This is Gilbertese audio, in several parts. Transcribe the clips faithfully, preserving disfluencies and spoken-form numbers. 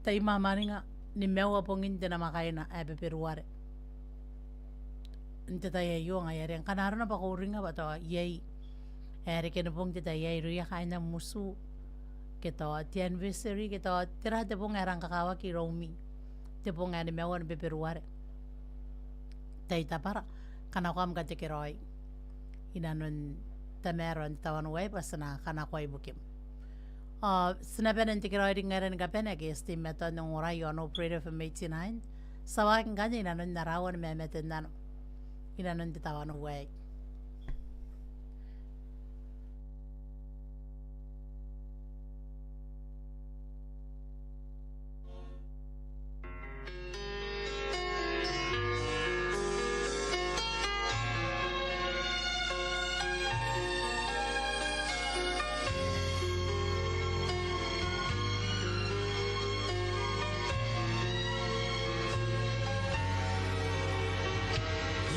Tai mwamwaninga nimaua bongin te namwakaina ae Beberuare n te tai aio. Ngaia are ngkana arona bwa ko uringa bwa tao iai ae reke ni bong n te tai aei irouia kaain am utu, ke tao te anniversary, ke tao tera te bong ae rang kakawaki iroumi, te bong ae nimaua ni Beberuare, tai tabara, kanakoa am katekeraoi inanon tamaroan te tawanu aei bwa ti na kanakoa ibukim. Ao ti na bane n tekeraoi ringaira ni kabane ake ti teimatoa n ongorai i aon Hope Radio F M eighty-nine. Ti a waaki ngkanne inanon ara aoa ni mamate n nano inanon te tawanu aei.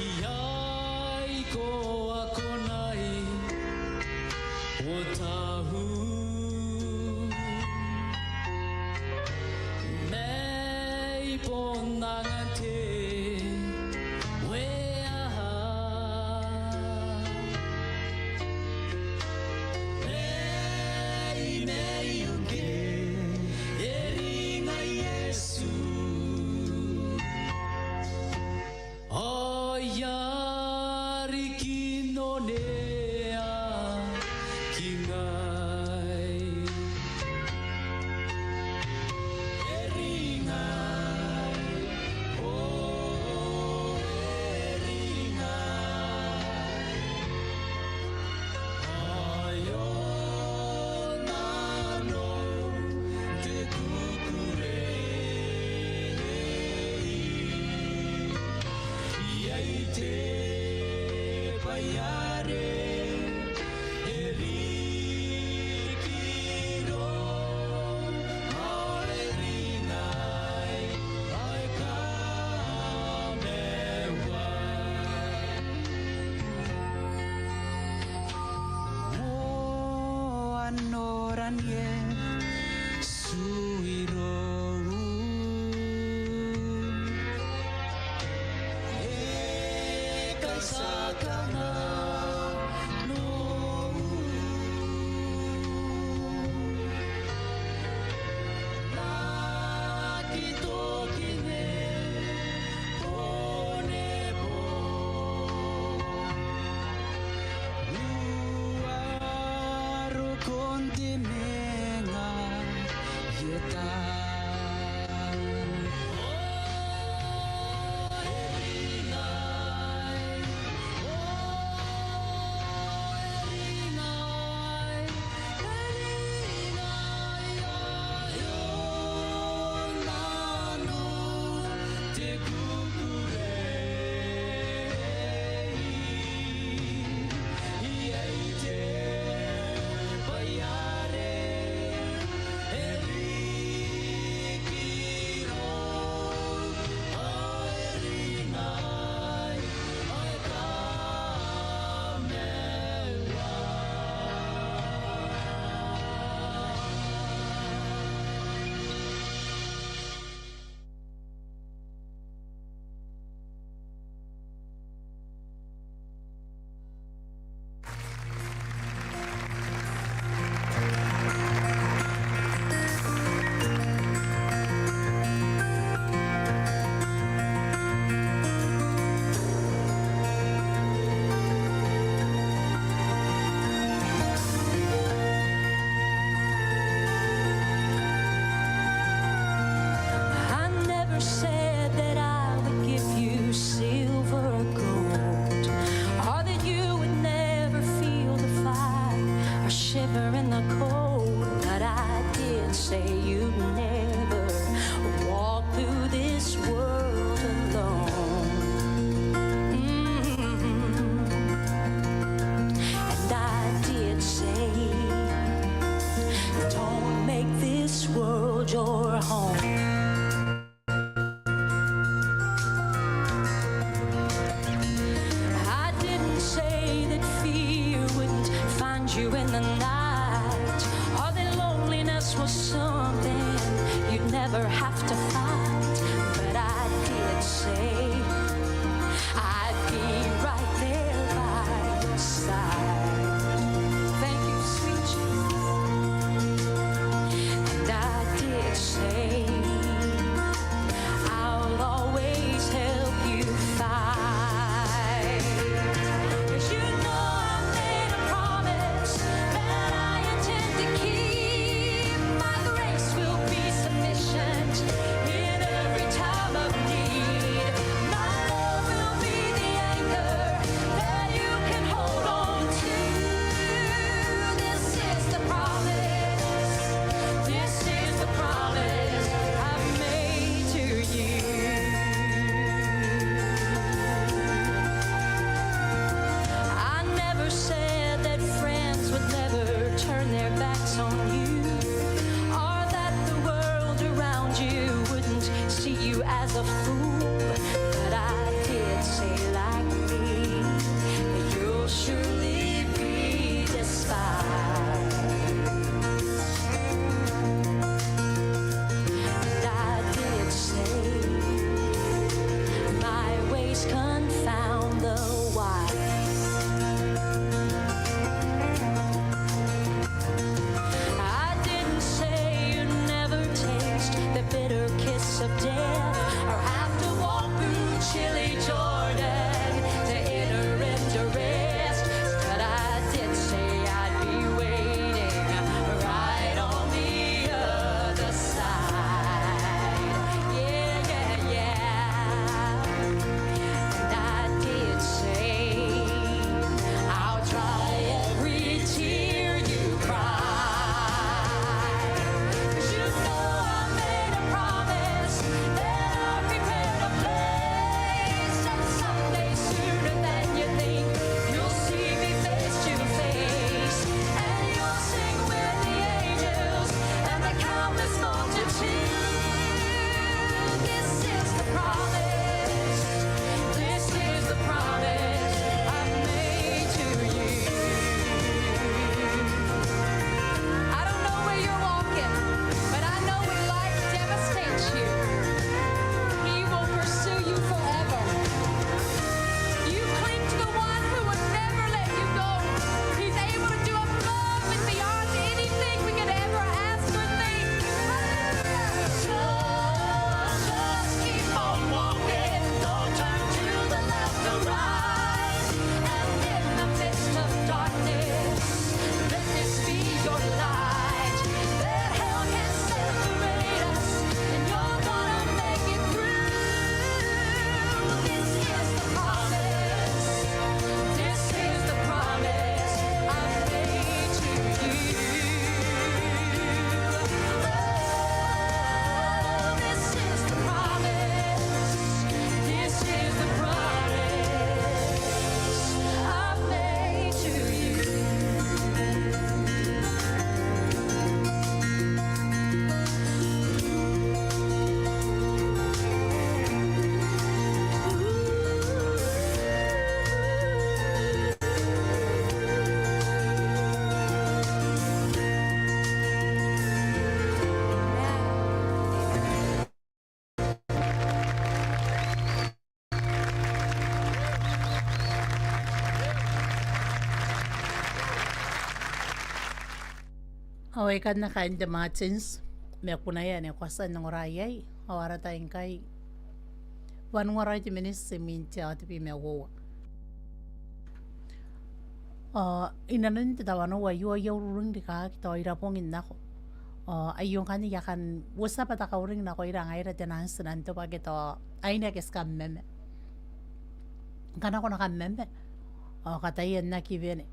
Iai ko akonai o tahu mai bon angate weaha. Mai, mai uke e ringa Iesu. Ao I a riki n onea kingai. E ringai, o e ringai. Aio nanou te kukurei. Iai te bwai are e riki iroum, ao e ringai aika meua. Moan noran Iesu irou. E kaitiakana nou. N aki toki ni bonebo. Ua rokon te menga ieta. O e ringai, o e ringai. I never said that I would give you silver or gold, or that you would never feel the fire or shiver in the cold. But I did say you'd never walk through this world alone. Mm-hmm. And I did say, don't make this world your home. I didn't say that fear wouldn't find you in the night, or that loneliness was something You'd never have to fight, but I did say I'd be right there by your side. Thank you, sweet Jesus. And I did say I'll always help you fight. 'Cause you know I made a promise that I intend to keep. My grace will be sufficient in every time of need. My love will be the anchor that you can hold on to. This is the promise. This is the promise I've made to you. I never said that friends would never turn their backs on you, or that the world around you wouldn't see you as a fool. But I did say, like me, that you'll surely be despised. And I did say, my ways confound the wise. I didn't say you'd never taste the bitter kiss of death, or have to walk through chilly Jordan to enter into rest. But I did say I'd be waiting right on the other side. Yeah, yeah, yeah. And I did say I'll dry every tear you cry. 'Cause you know I made a promise that I'll prepare a place, and someday, sooner than you think, you'll see me face to face, and you'll sing with the angels and the countless multitude. This is the promise. This is the promise I've made to you. I don't know where you're walking, but I know when life devastates you, He will pursue you forever. You cling to the one who would never let you go. He's able to do above and beyond anything we could ever ask or think. So just keep on walking. Don't turn to the left or right. And in the midst of darkness, let this be your light. That hell can separate us, and you're gonna make it through. This is the promise. This is the promise I've made to you. Oh, this is the promise. This is the promise I've made to you. Ao aikanne kaain te Martins, ma kunaia ane ko a tia n ongora iai, ao ara tai ngkai wanua raoi te miniti imwin te aoa tebwi ma uoua. Ao inanon te tawanou aio, aio ururing rikaaki tao ira bong n nako. Ao aio ngkanne I a kan uotia bwa te kauring nakoira ngaira te nang tinan tobwa ake tao aine ake ti kammama. Ngkana ko na kammama ao kataia n aki wene.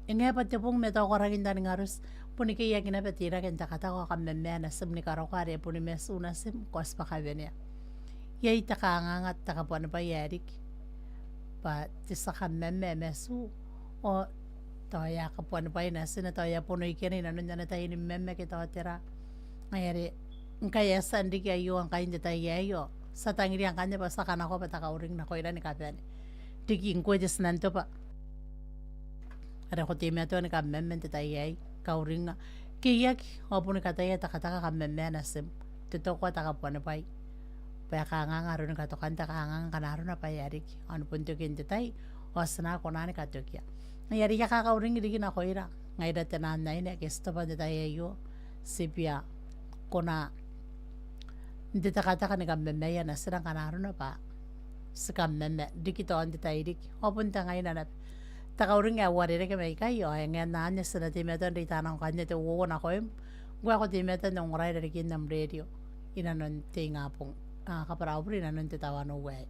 E ngae bwa te bong ma tao ko rangi n taningaruti, bon keiaki naba teirake n takataka ao kammama natim ni karokoa are bon matu natim, ko a tibwa kawenea. Iai te kanganga, te kabuanibwai ae riki bwa te tia kammama ae matu, ao tao e a kabuanibwai natina, tao e a bono ikena inanon ana tai ni mama ke tao tera. Ngaia are ngkai e a tia n riki aio ngkai n te tai aei ao ti a tangiria ngkanne bwa ti a kanakoa bwa te kauring nakoira ni kabane. Riki ngkoe te tinan tobwa are ko teimatoa ni kammama n te tai aei, kauringnga. Keiaki, ao bon kataia takataka kammama natim. te tokoa te kabuanibwai. Bwa e kanganga aroni katokan te kanganga ngkana arona bwa e a riki. Ao ni bon tokin te tai, ao ti na kona ni katokia. Ngaia are I a kakauring riki nakoira, ngaira te naan aine ake ti toba n te tai aio, ti bia kona n te tekateka ni kamamaia natira ngkana arona bwa ti kamamaia riki tao n te tai riki. Ao bon te ngaina naba. Te kauring ae uarereke mai ikai, ao e ngae n anne ti na teimatoa n reita nako ngkanne te uouo nakoim. Ngkoe ko teimatoa n ongora i rarikin am rerio inanon te ingabong. A, kabwara au bure inanon te tawanou aei.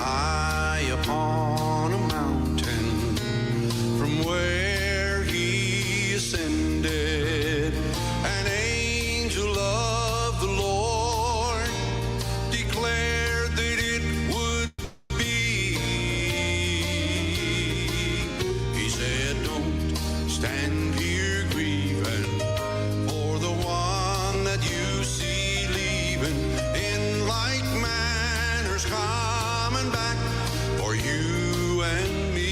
High upon a mountain, from where he ascended, an angel of the Lord declared that it would be. He said, "Don't stand here grieving, for the one that you see leaving in like manner's coming back for you and me."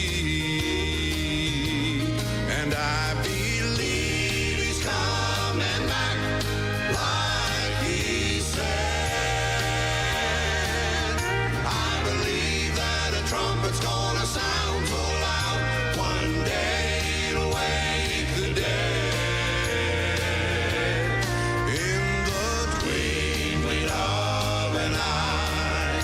And I believe he's coming back like he said. I believe that a trumpet's gonna sound so loud, one day it'll wake the dead. In the twinkling of an eye,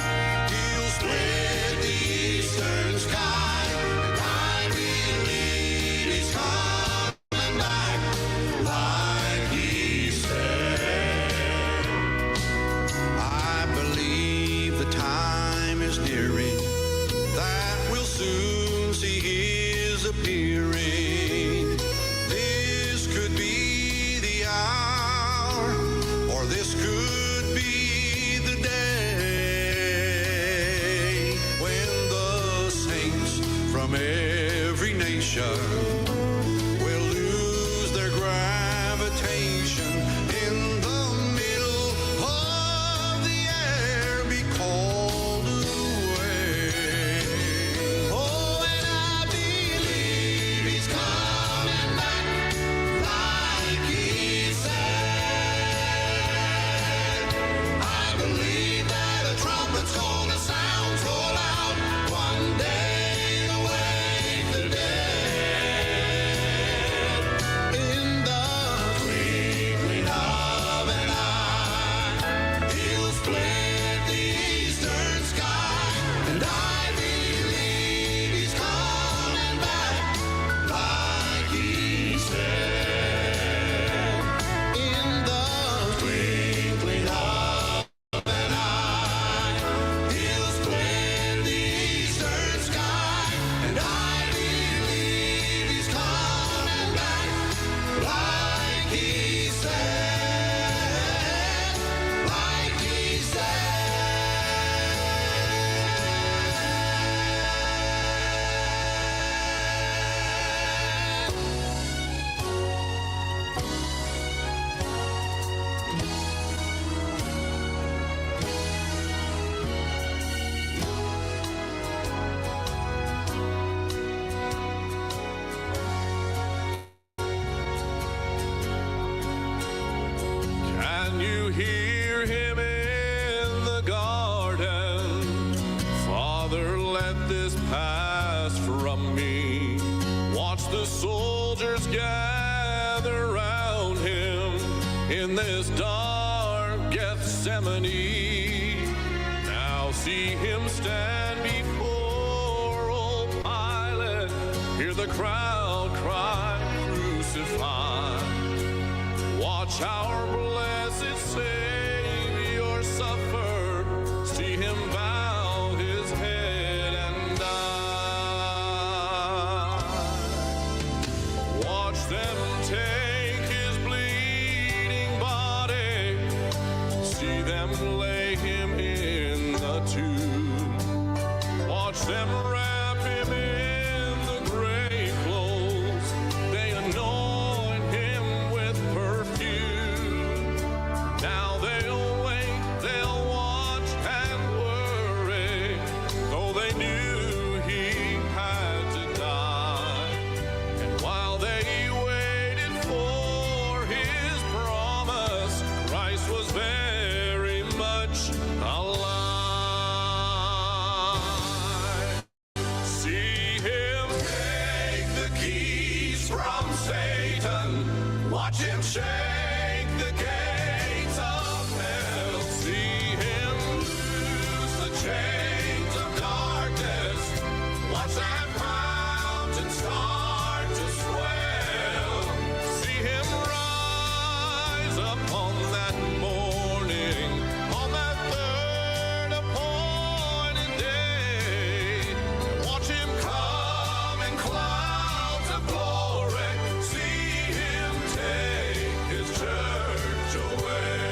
he'll split the eastern sky. And I believe he's coming back like he said. I believe the time Hearing that we'll soon see his appearing. This could be the hour, or this could be the day, when the saints from every nation will lose their gravitation in the middle of the air, be called away. Oh, and I believe he's coming back, like he said. I believe that a trumpet's gonna sound so loud, one day to wake the dead. In the twinkling of an eye, he'll split the eastern sky, and I believe he's coming back, like he said. In the twinkling of an eye, he'll split the eastern sky, and I believe he's coming back, like he said, like he said. Can you hear him in the garden? "Father, let this pass from me." Watch the soldiers gather round him in this dark Gethsemane. Now see him stand before old Pilate. Hear the crowd cry, "Crucify." Watch our blessed Savior suffer. See him bow his head and die. Watch them take his bleeding body. See them lay him in the tomb. Watch them wrap him in the grave clothes. They anoint him with perfume. Now they'll wait, they'll watch and worry, though they knew he had to die. And while they waited for his promise, Christ was very much alive. See him take the keys from Satan. Watch him shake the gates of hell. See him loose the chains of darkness. Watch that mountain start to swell. See him rise upon that morning, on that third appointed day. Watch him come in clouds of glory. See him take his church away.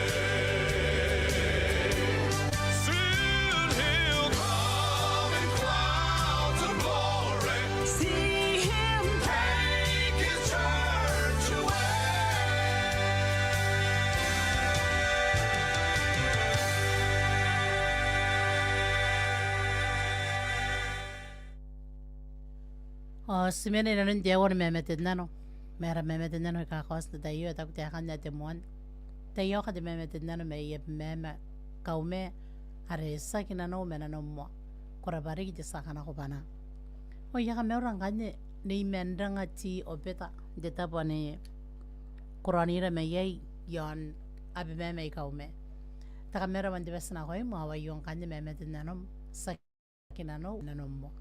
Soon he'll come in clouds of glory. See him take his church away. Ao ti mena inanon te aoa ni mamate n nano. Ma ara mamate n nano aika a kaoti n te tai aio, e taku taekan ae te moan tai aoka te mamate n nano mai Abemama Kaume, are tiaki nanou ma nanom moa. Ko rabwa riki te tia kanakobwana. Ao I a kamaura ngkanne Nei Manranga T. Obeta n te tabo ane ko raonira mai iai iaon Abemama i Kaume. Te kamaura man te bati nakoim, ao aio ngkanne mamate n nanom, tiaki nanou, nanom moa.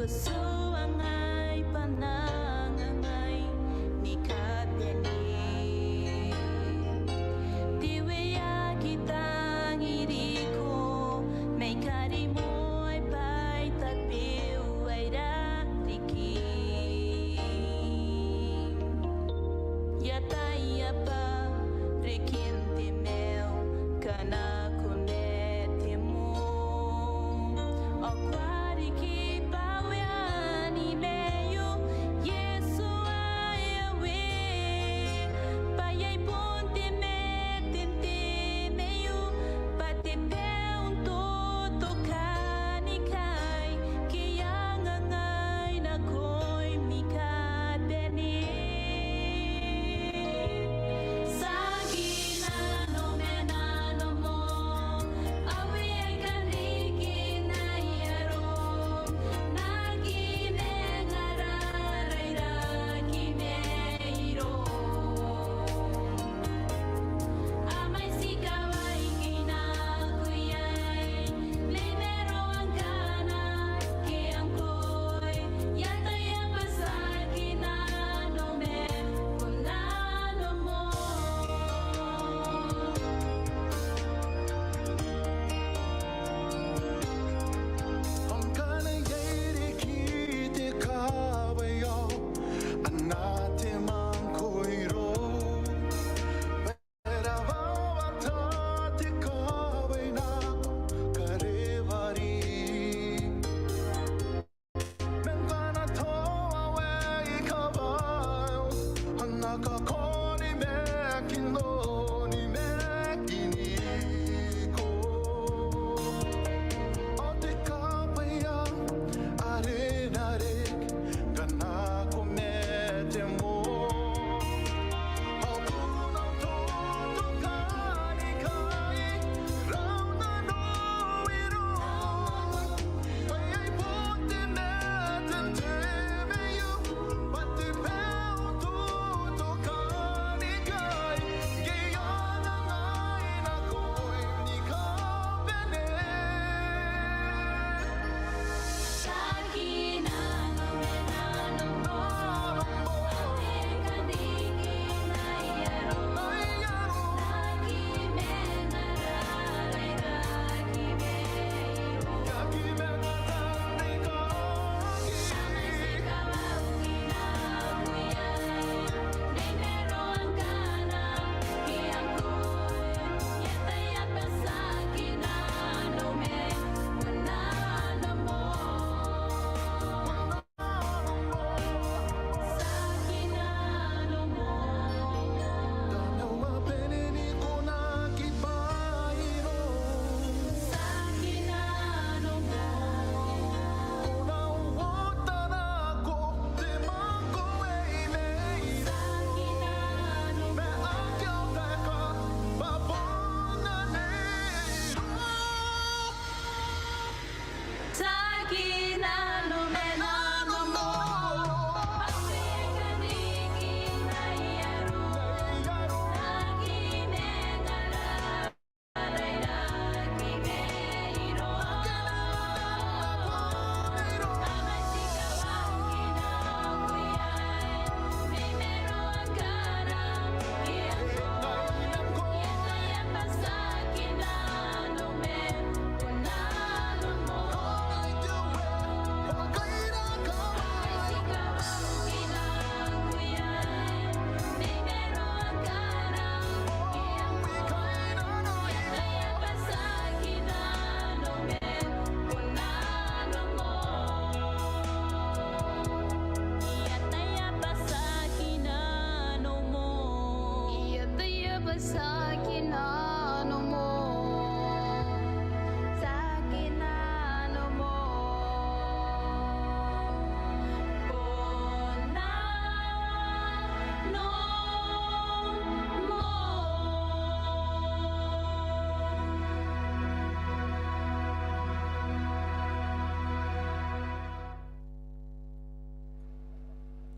Tuangai bwa N na angangai ni kabane. Te Uea ae tangiriko, mai karimoai bwai tabeua irariki. I ataia bwa reken te maiu ngkana ko mate moa. Ao ko a riki bwa Uea ni maiu, Iesu ae Uea. Bwa iai bon te mate n te maiu, bwa te baiu n totoka ni kai, ke I angangai nakoim ni kabane. Tiaki nano ma nano moa, a Uea ae kan riki n ai arom, n aki manga rairaki mairom. A mwaiti kawai ke I nako iai, mai maroa ngkana ke ngkoe, I ataia bwa tiaki nano ma nano moa. Ngkana iai riki te kawai ao a na temanna ngkoe irou. Bwa e rawawata te kawai nako Karebari. Ma ngkana tao a wai kawai, a na kakoni maki n onimakiniko. Ao te kawai anne are na reke ngkana ko mate moa. Ao bon au totoka ni kai, rau nanou iroum. Bwa iai bon te mate n te maiu, bwa te baiu n totoka ni kai, ke I angangai nakoim ni kabane. Tiaki nano ma nano moa.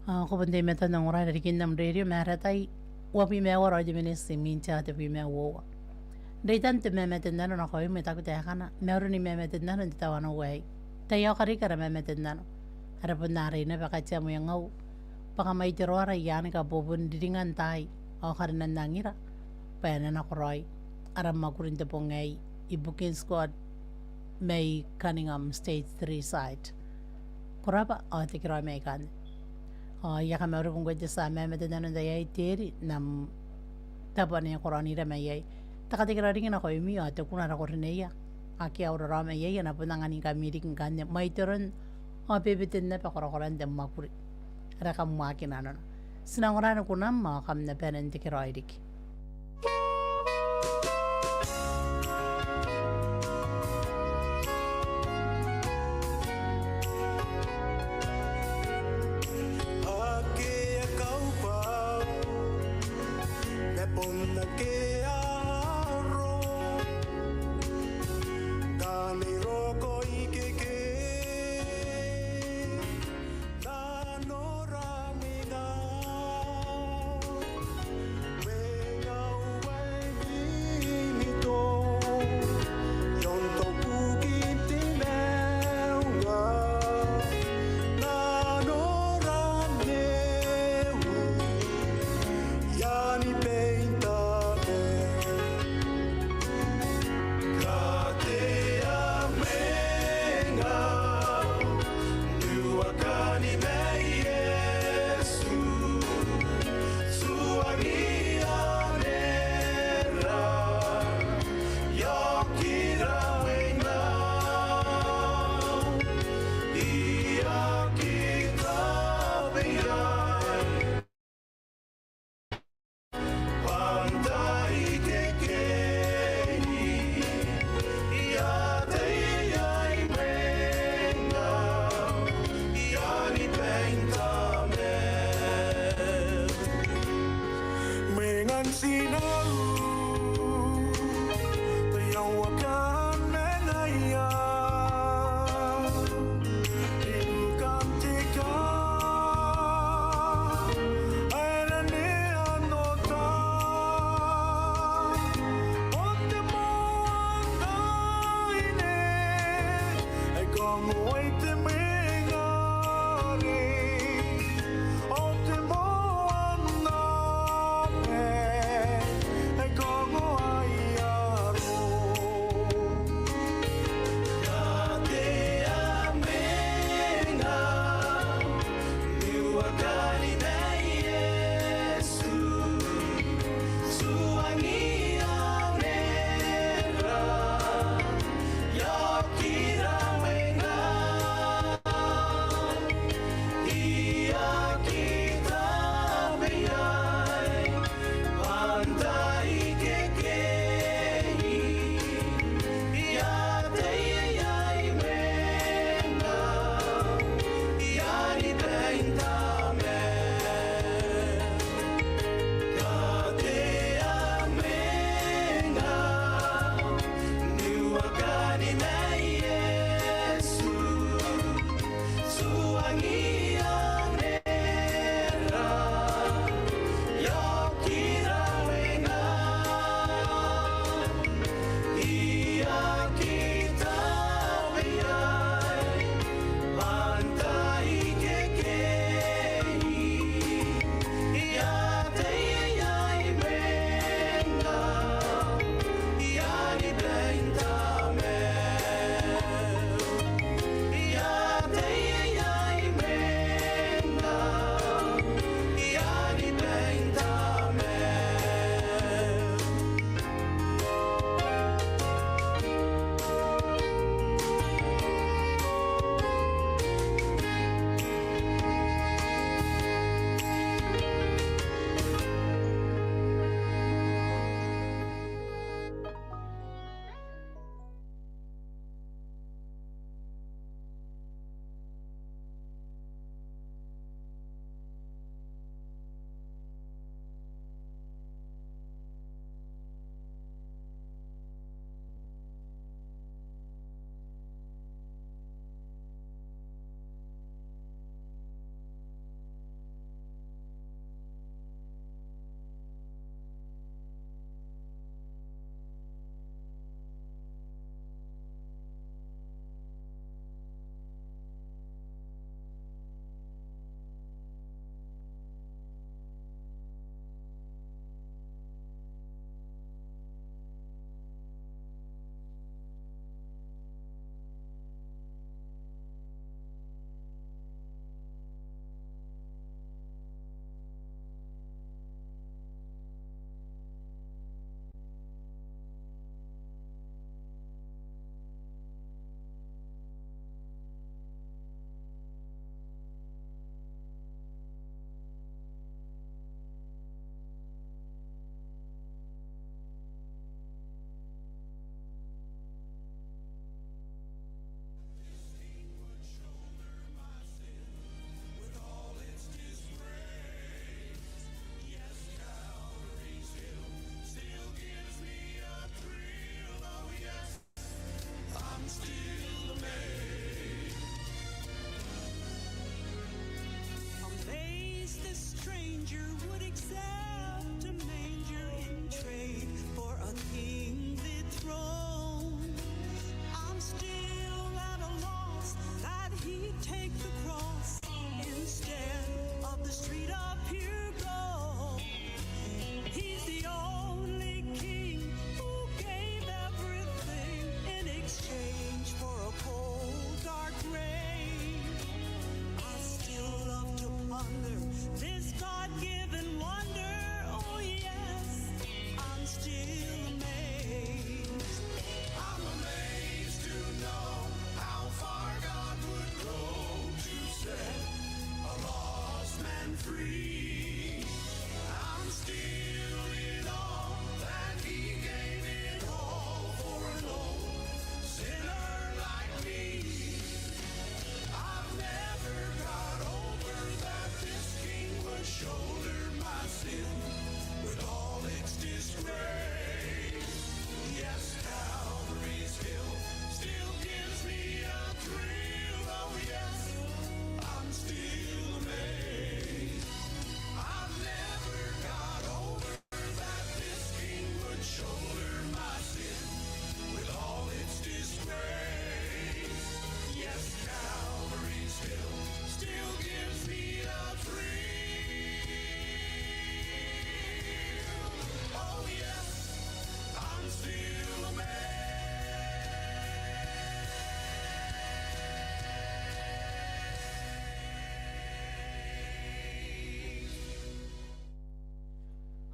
Ao ko bon teimatoa n ongora irarikin am rerio ma ara tai uabwi ma aua raoi te miniti imwin te aoa tebwi ma uoua. N reitan te mamate n nano nakoim, e taku taekana, mauri ni mamate n nano n te tawanou aei. Tai aika riki ara mamate n nano. Ara bon arai naba kateam mwengau bwa kam a iteroa raoi ni kabobon riringan taai ao karinan angira bwa e na nakoraoi ara mwakuri n te bong aei ibukin Scott mai Cunningham Stage three side. Ko rabwa ao tekeraoi mai ikanne. Ao I a kamauri ngkoe te tia mama n te nano n tai aei, Teri, n am tabo ane ko raonira mai iai. Te katekeraoi riki nakoimi ao te kuna are ko rineia. Ake a uraraoi mai iai a na bon anganingkami riki ngkanne mwaiteron ao bebeten naba korakoran te mwakuri are kam waaki inanona. Ti na ongora ni kunam ao kam na bane n tekeraoi riki. Akea kaubwau ma bon akea aaro, ngkana I roko ikekei nanora mwengau. Mwengau ae minito i aon taubukin te maunga, nanora neu i aani bain tamau. Katea mwengau, nuakani mai Iesu, tuangia nera i okira mwengau, i aki tabeaiai.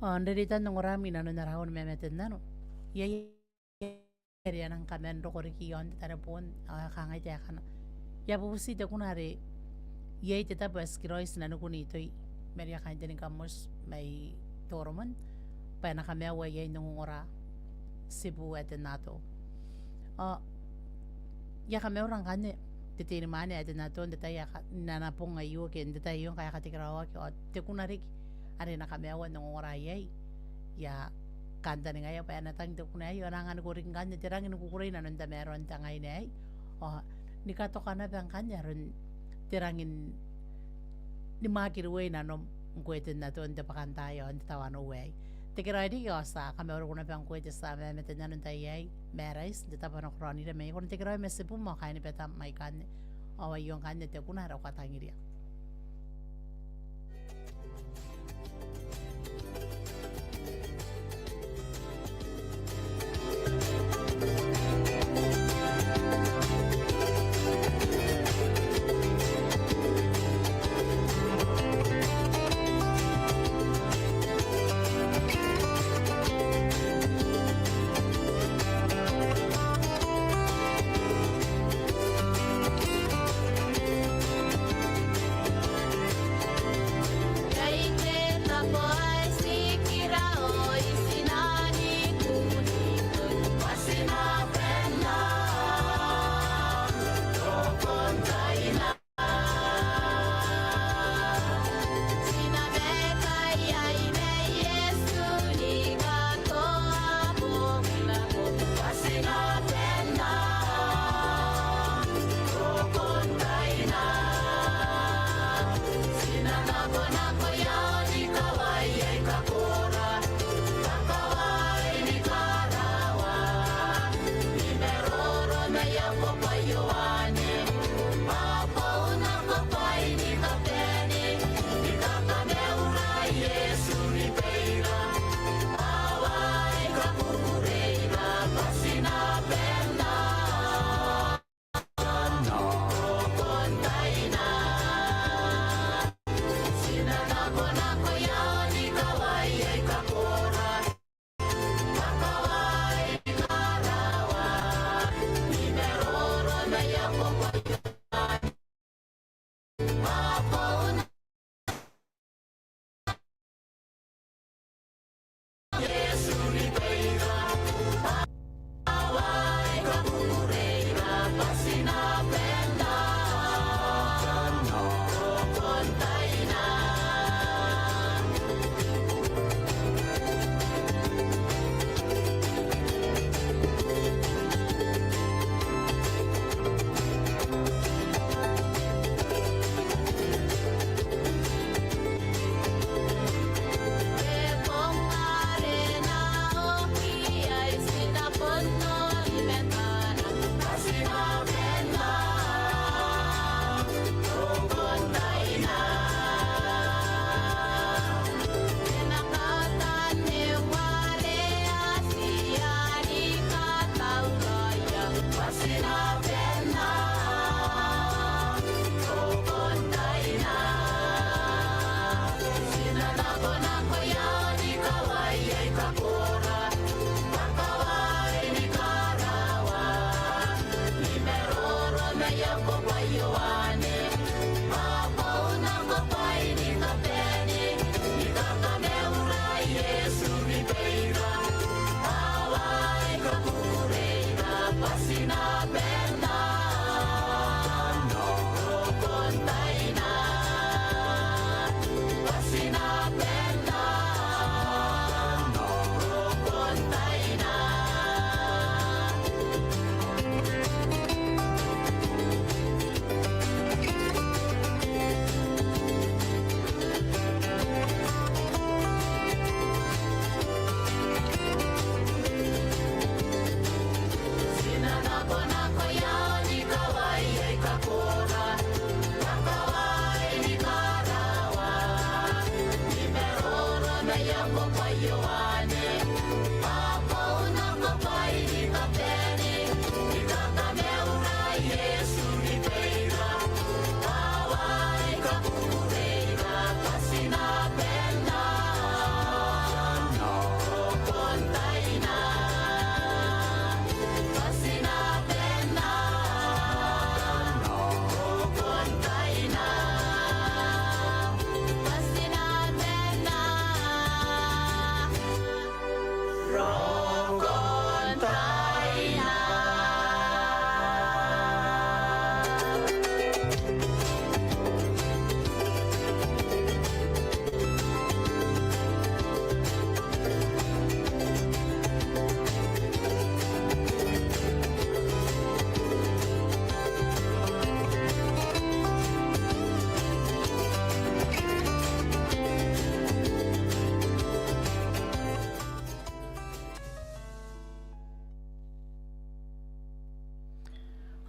Ao n rereita n ongoram inanon ara aua ni mamate n nano, iai are a nang kaman roko riki iaon te tareboon, ao e kangai taekana: I a bubuti te kuna are iai te tabo ae tikiraoi tinanikun Itoi, ma are a kainteningkami moti mai Toromon bwa e na kamaiua iai n ongongora tibu ae te nato. Ao I a kamaiura ngkanne te teinimwaane ae te nato n te tai ae ka-, n ana bong aio ke n te tai aio ngkai e katekeraoaki, ao te kuna riki are e na kamaiua n ongongora iai, I a kantaningaia bwa e na tang te kuna aei ao e na anganiko riki ngkanne te rangi ni kukurei inanon tamaroan te ngaina aei, ao ni katoka naba ngkanne aron te rangi ni mwakuri inanom ngkoe te nato n te bwakantaai ao n te tawanou aei. Tekeraoi riki ao ti a kamauriko naba ngkoe te tia mamate n nano n tai aei, Marais, n te tabo are ko raonira mai, ko na tekeraoi ma tibum ao kainibatam mai ikanne. Ao aio ngkanne te kuna are ko katangiria.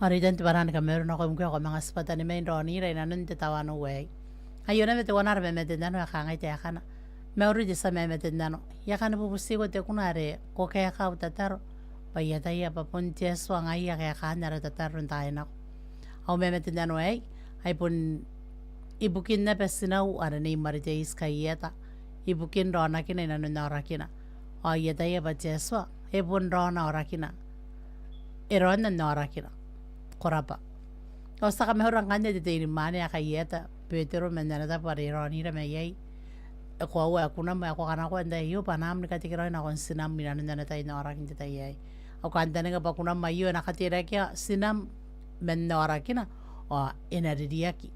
Ao reitan te bwanaa ni kamauri nakoim ngkoe ae ko manga tibwa tani mai n raonira inanon te tawanou aei. Aio naba teuana ara mamate n nano ae kangai taekana: Mauri te tia mamate n nano. I a kani bubutiko te kuna are ko kaeka au tataro, bwa I ataia bwa bon te Atua ngaia kaekaan ara tataro n taai nako. Au mamate n nano aei, ai bon ibukin naba tinau are Nei Mariteiti Kaieta, ibukin raonakina inanon aorakina. Ao I ataia bwa te Atua e bon raona aorakina. E raona n aorakina. Ko rabwa. Ao ti a kamaura ngkanne te teinimwaane ae Kaieta Betero man ana tabo are e raonira mai iai. E koaua ae kunam ae ko kanakoa n tai aio bwanaam ni katekeraoi nakon tinam inanon ana tai n aoraki n te tai aei. Au kantaninga bwa kunam aio e na katerakea tinam man aorakina, ao e na ririaki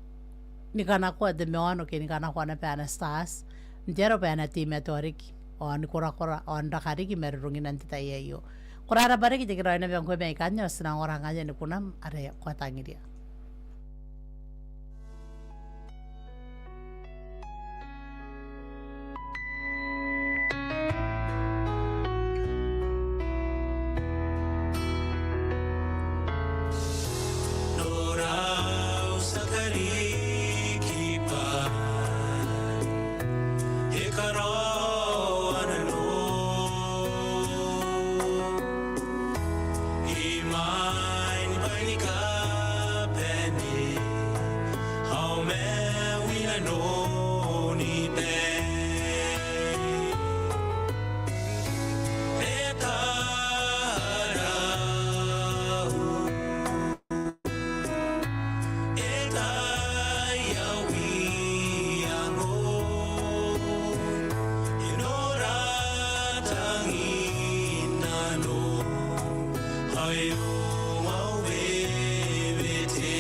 ni kanakoa te maono ke ni kanakoa naba ana stars n te aro bwa e na teimatoa riki ao ni korakora ao n raka riki marurungina n te tai aio. Ko rabwa riki, tekeraoi naba ngkoe mai ikanne ao ti na ongora ngkanne ni kunam are ko a tangiria. Nora au takariki bwai e karaoa nanou imwain bwaai ni kabane, ao maiu i nanoni bwai e tarau. E tai au iango, e nora tangin nanou, aio au wewete.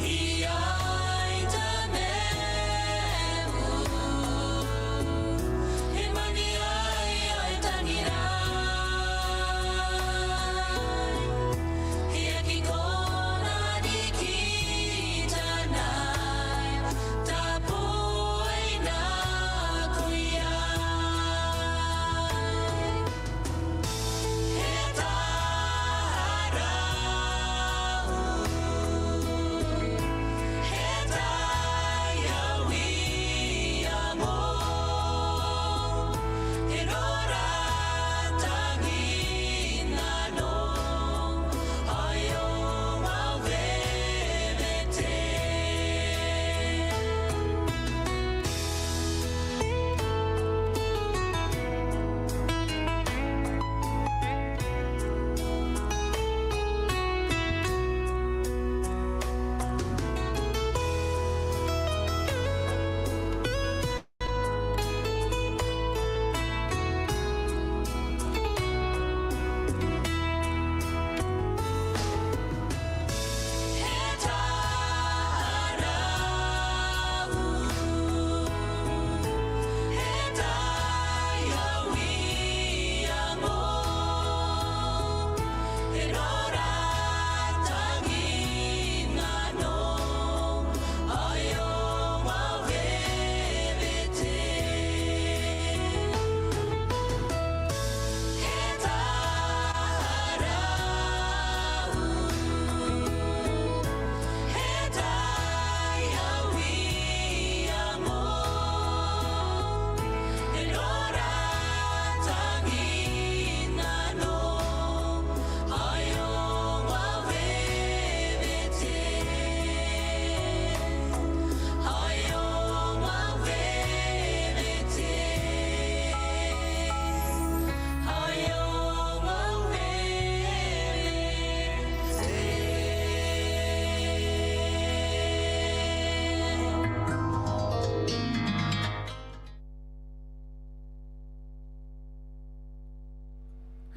Iai tamau e mwaneaba ae tangirai, e aki kona ni kitana taboi nakoia.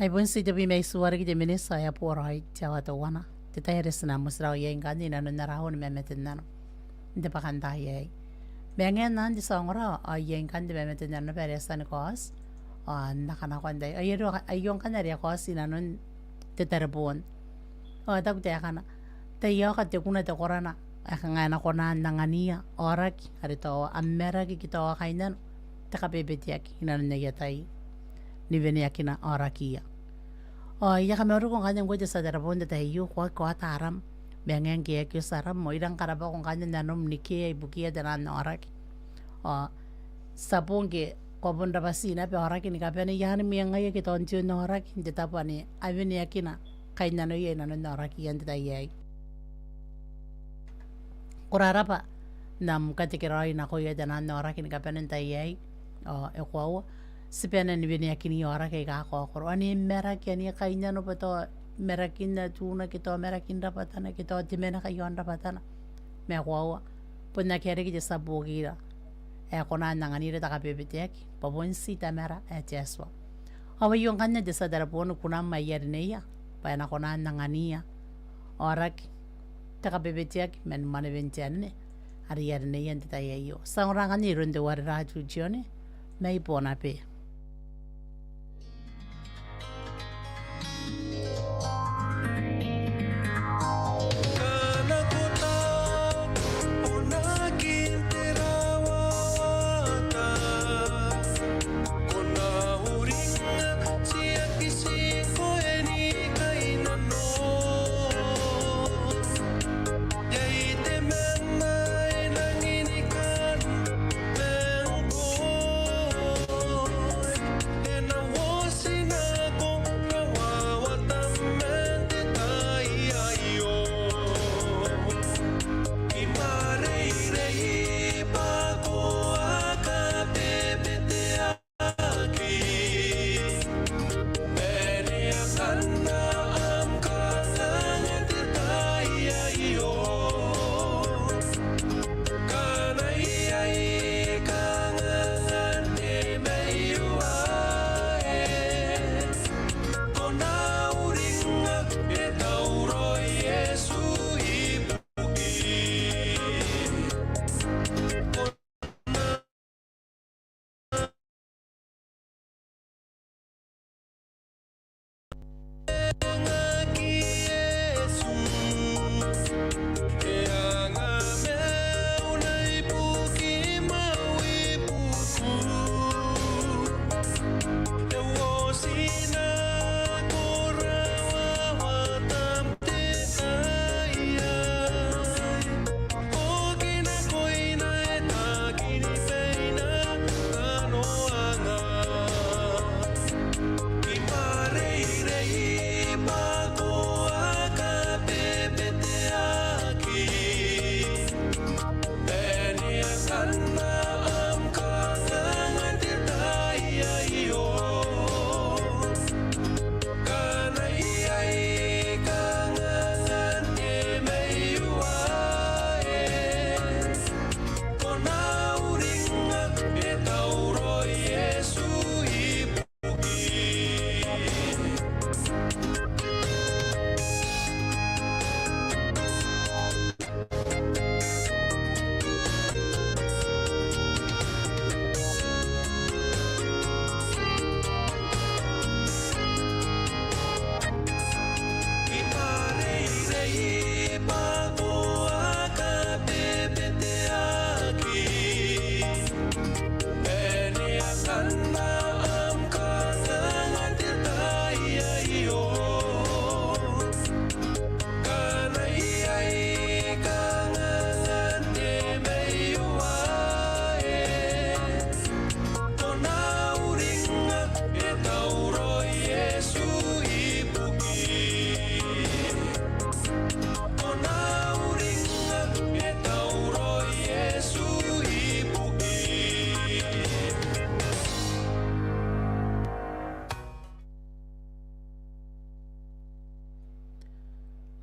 Ai bon ti tebwi ma itiua riki te miniti ae boraoi te aoa teuana. Te tai are ti na motirawa iai ngkanne inanon ara aoa ni mamate n nano n te bwakantaai aei. Ma ngaia anne te tia ongora, ao iai ngkanne te mamate n nano naba are e a tia ni kaoti, ao n na kanakoa n tai aio. Aio ngkanne are e a kaoti inanon te tareboon. Ao e taku taekana: Taiaoka te kuna te korana ae kanga e na kona n anganiia aoraki are tao ammarake ke tao a kainnano te kabebeteaki inanon aia tai ni weneakina aorakiia. Ao I a kamauriko ngkanne ngkoe te tia tarebon n te tai aio, ko aki kaota aram, ma ngae ngke e aki oti aram, ao I rang karabwako ngkanne nanom n ikea ibukiia te naan aoraki. Ao ti a bon, ngke ko a bon rabwati naba aoraki ni kabane, I a mwengaia ke tao n te on aoraki n te tabo ane a weneakina kainnanoia i nanon aorakiia n te tai aei. Ko rarabwa n am katekeraoi nakoia te naan aoraki ni kabane n te tai aei. Ao e koaua, ti bane ni weneakini aoraki aika kakaokoro, ane e maraki, ane e kainnano bwa tao marakin atuna ke tao marakin rabwatana ke tao temanna ae iaon rabwatana. Ma e koaua, bon akea riki te tia buokira ae kona n anganira te kabebeteaki, bwa bon ti Tamara ae te Atua. Ao aio ngkanne te tia tarebon, kunam ae I a rineia bwa e na kona n angania aoraki te kabebeteaki man mwanewen te anene are I a rineia n te tai aio. Ti a ongora ngkanne iroun teuare Ratu Tione mai Bonabe.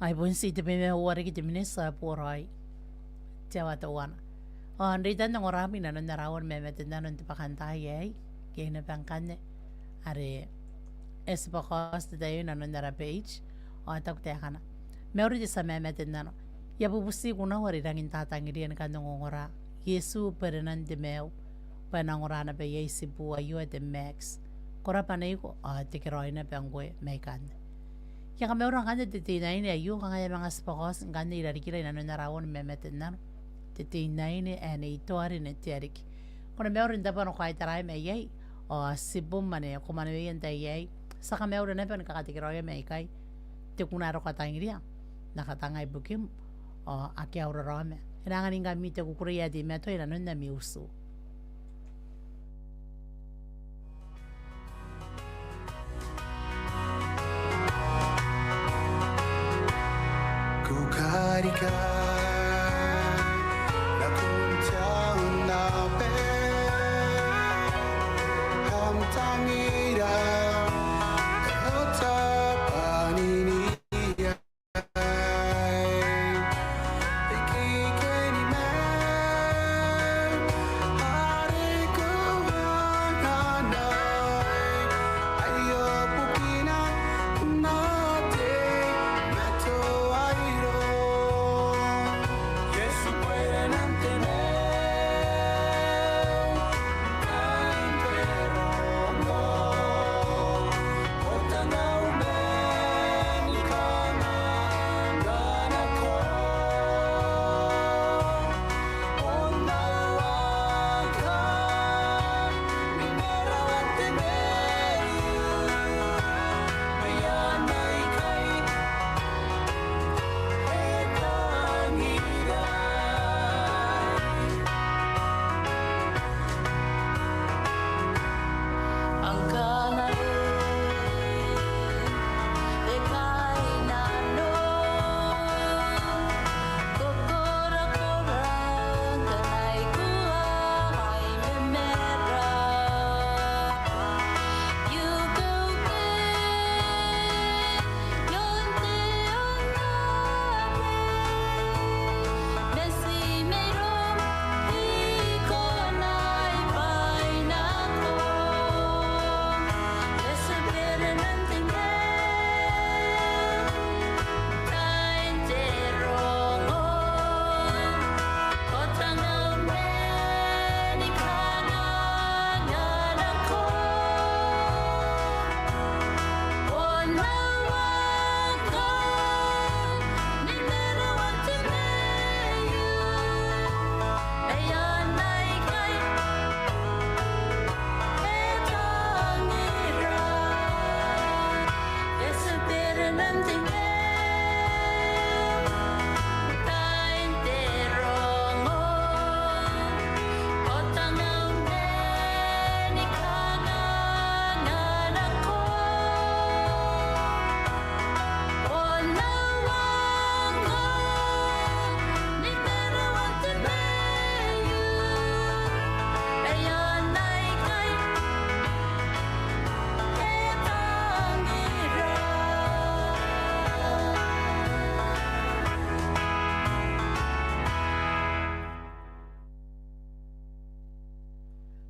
Ai bon ti tebwi ma uoua riki te miniti ae boraoi te aoa teuana. Ao n reitan ongoraami i nanon ara aua ni mamate n nano n te bwakantaai aei, ke e na bane ngkanne are e tibwa kaoti te tai aio i nanon ara page, ao e taku taekana: Mauri te tia mamate n nano. I a bubutiiko nao are I rangi n tatangiria ni kan ongongora Iesu Berenan te Maiu, bwa e na ongora naba iai tibuu aio ae te Max. Ko rabwa neiko, ao tekeraoi naba ngkoe mai ikanne. I a kamaura ngkanne te teinaine aio, kanga e a manga tibwa kaoti ngkanne i rarikira i nanon ara aua ni mamate n nano, te teinaine ae Nei Toarine Teariki. Ko na mauri n taabo are ko kaitarai mai iai, ao tibum ane ko mwanewea n tai aei Ti a kamauri naba ni kakatekeraoia mai ikai. Te kuna are ko tangiria n na katanga ibukim, ao akea au raraoma. E na anganingkami te kukurei ae teimatoa inanon ami utu.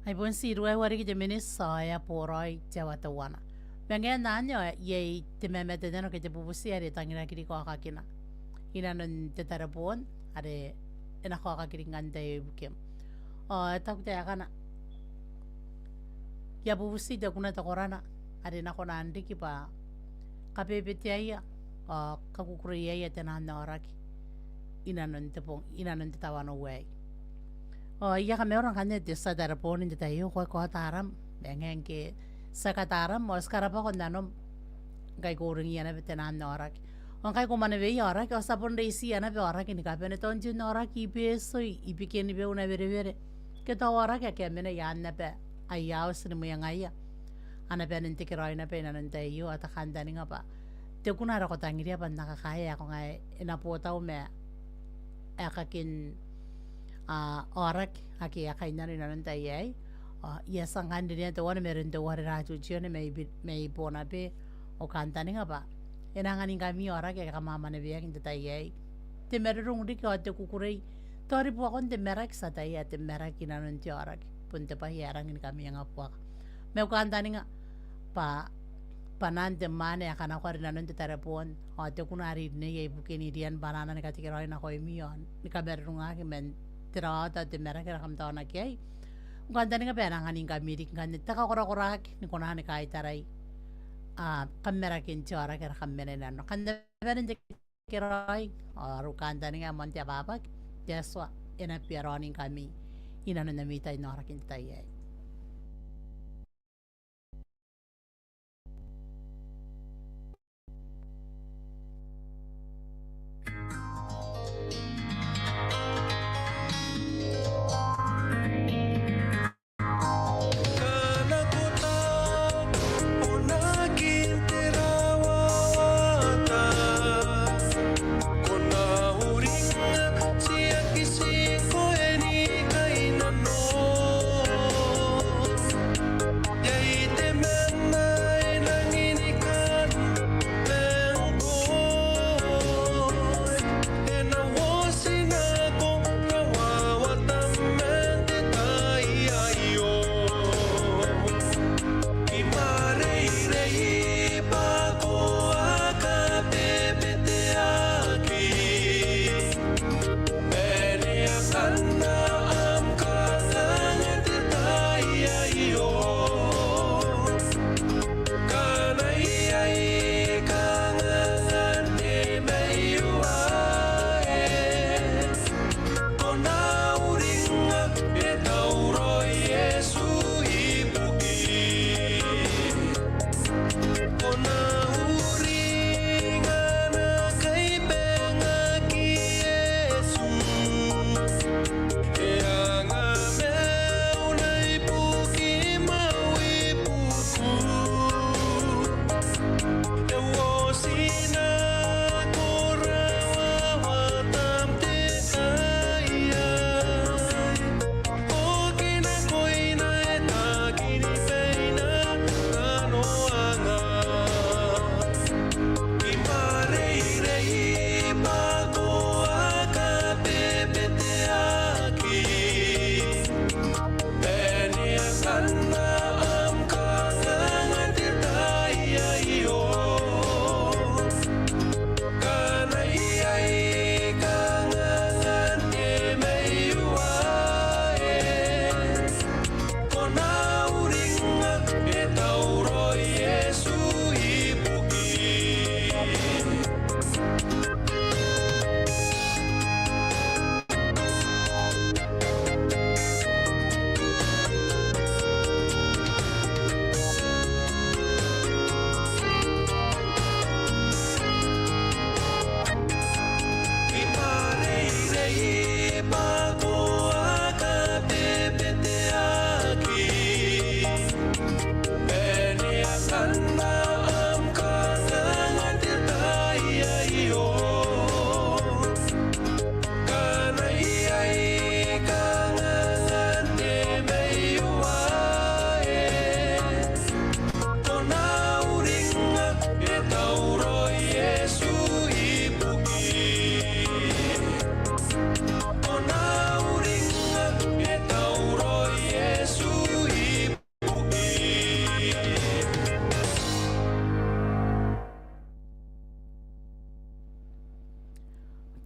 Ai bon ti ruaiwa riki te miniti ao e a boraoi te aoa teuana. Ma ngaia anne ao iai te mamate nano ke te bubuti are e tangirakira kaokakina inanon te tareboon are e na kaokaki riki ngkai n te tai aei ibukim. Ao e taku taekana, I a bubuti te kuna te korana are e na kona n riki bwa kabebeteaia ao kakukureiaia te nang aoraki inanon te bong, inanon te tawanou aei. Ao I a kamaura ngkanne te tia tareboon n te tai aio, ko aki kaota aram, ma ngae ngke ti a kaota aram ao ti karabwako nanom ngkai ko uringiia naba te nang aoraki. Ao ngkai ko mwanewea aoraki ao ti a bon reitiia naba aoraki ni kabane, tao n te aoraki i Betio, i Bikenibeu, Nawerewere, ke tao aoraki ake a mena i aan naba aia auti ni mwengaia, a na bane n tekeraoi naba inanon te tai aio. Ao te kantaninga bwa te kuna are ko tangiria bwa N na kakaea ae ko ngae e na botau ma aekakin, a, aoraki ake a kainnano inanon te tai aei. Ao I a tia ngkanne n rinea teuana mairoun teuare Ratio Tione mai Bi-, mai Bonabe, ao kantaninga bwa e na anganingkami aoraki ake kam a mwaneweaki n te tai aei. Te marurung riki ao te kukurei. Tao ri buakon te maraki, ti ataia ae te maraki inanon te aoraki bon te bwai ae rangi ni kamiangabuaka. Ma au kantaninga bwa, bwa naan te mwaane ae kanakoa rinanon te tareboon ao te kuna are I rineia ibukin irian bwanaana ni katekeraoi nakoimi ao ni kamarurungaki man te rawawata ao te maraki are kam taonaki iai. Au kantaninga bwa e na anganingkami riki ngkanne te kakorakoraki ni kona ni kaitarai, a, kammarakin te aoraki are kam mena inanona. Kam na bane n tekeraoi ao au kantaninga ae moan te abwabwaki, te Atua e na bia raoningkami inanon ami tai n aoraki n te tai aei.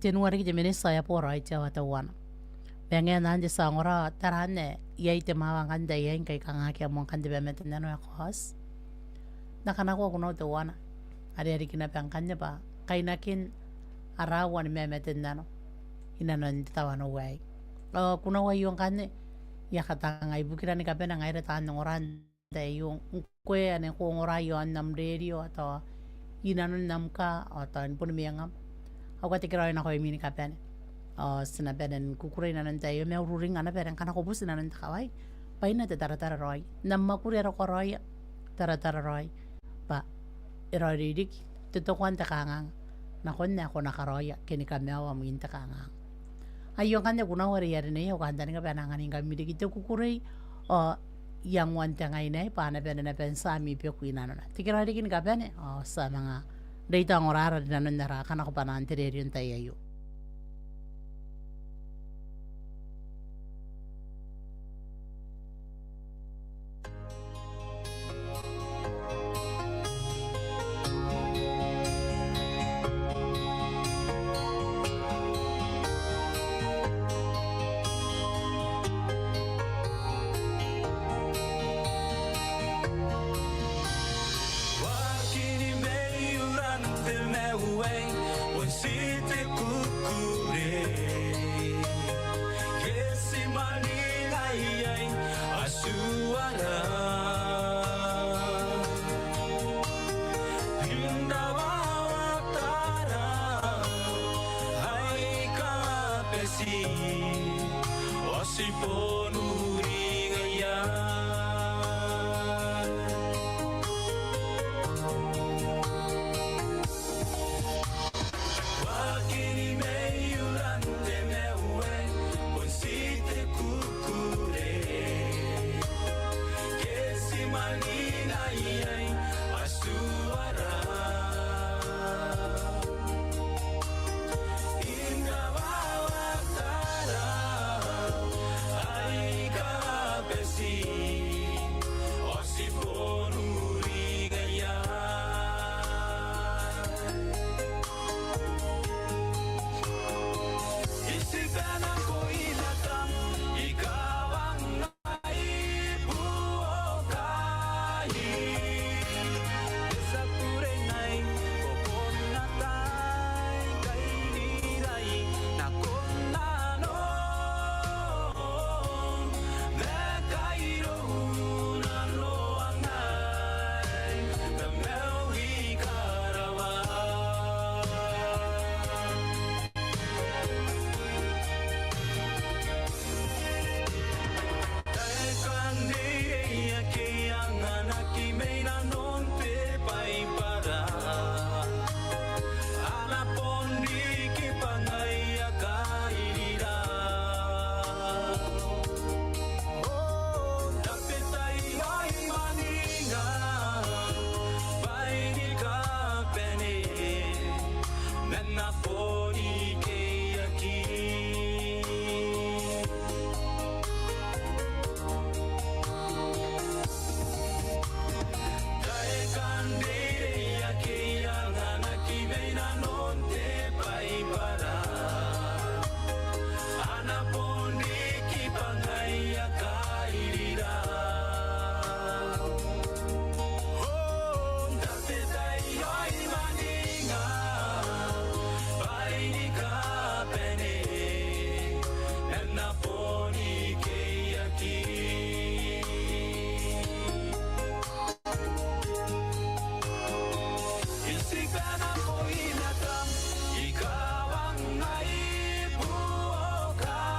tenua riki te miniti ao e a boo raoi te aoa teuana. Ma ngaia anne te tia ongora, tara anne, iai te mwawa ngkanne n tai aei ngkai kanga akea moa ngkanne te bae ma te nano ae kaoti. N na kanakoa kunau teuana are e a riki naba ngkanne bwa kainakin ara ua ni bae ma te nano inanon te tawanou aei. Ao kunau aio ngkanne e a katanga ibukira ni kabane ngaira taan ongora n tai aio, ngkoe ane ko ongora iaon am rerio ao tao inanon am kaa ao tao ni boni mwengam. Ao ko a tekeraoi nakoimi ni kabane. Ao ti na bane ni kukurei inanon tai aio ma ururinga naba are ngkana ko buti inanon te kawai bwa e na te taratara raoi n am mwakuri are ko karaoia. Taratara raoi bwa e raoiroi riki totokoan te kanganga nakon ae ko na karaoia ke ni kamaiua mwin te kanganga. Aio ngkanne kunau are I a rineia, au kantaninga bwa e na anganingkami riki te kukurei ao iangoan te ngaina aei bwa a na bane naba n tia ami beku inanona. Tekeraoi riki ni kabane ao ti a manga reita ongorara rinanon ara kanako bwanaan te rerio n tai aio. Waakini maiura n te maiu aei, bon ti te kukurei. Ke ti mwaninga iai atuara. N rawawatara aika bati, ao ti bon uringaia. Waakini maiura n te maiu aei, bon ti te kukurei. Ke ti mwaninga iai atuara. N rawawatara aika bati, ao ti bon uringaia. I tibwa nakoina taan ikawanga ai buokai. E tia kurengai, ko bon atai kairiirai nakon nano. Ma kairou nanoangai, tamau i karawa. Taekan reirei ake a anganaki mai nanon te Baibara, a na bon riki bwa ngaia kairira. O, tabetai aomata ni kabane, ma n na boni keiaki. Taekan reirei ake a anganaki mai nanon te Baibara, a na bon riki bwa ngaia kairira. O, tabetai aomata ni kabane, ma n na boni keiaki. I tibwa nakoina taan ikawanga ai buokai.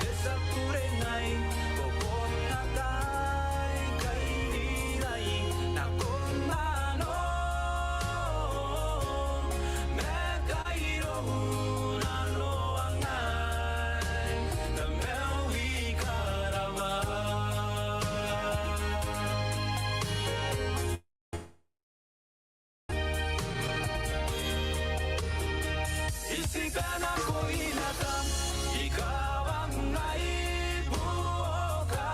E tia kurengai, ko bon atai kairiirai nakon nano. Ma kairou nanoangai, tamau i karawa. I tibwa nakoina taan ikawanga ai buokai.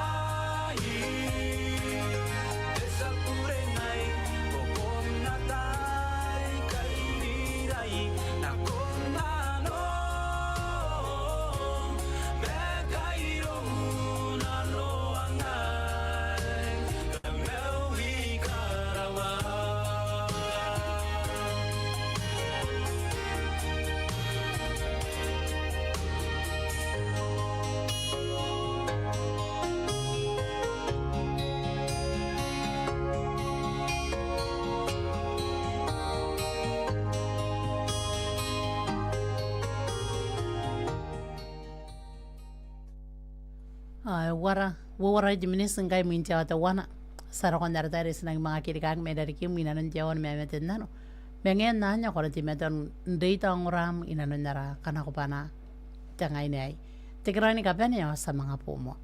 E tia kurengai, ko bon atai kairiirai Ao e uara, uara te miniti ngkai imwin te aoa teuana. Ti a roko n ara tai are ti nang manga kerikaaki mai rarikim inanon te aoa ni mamate n nano. Ma ngaia anne ao ko na teimatoa n reita ongoram inanon ara kanakobwana te ngaina aei. Tekeraoi ni kabane ao ti a manga boo moa.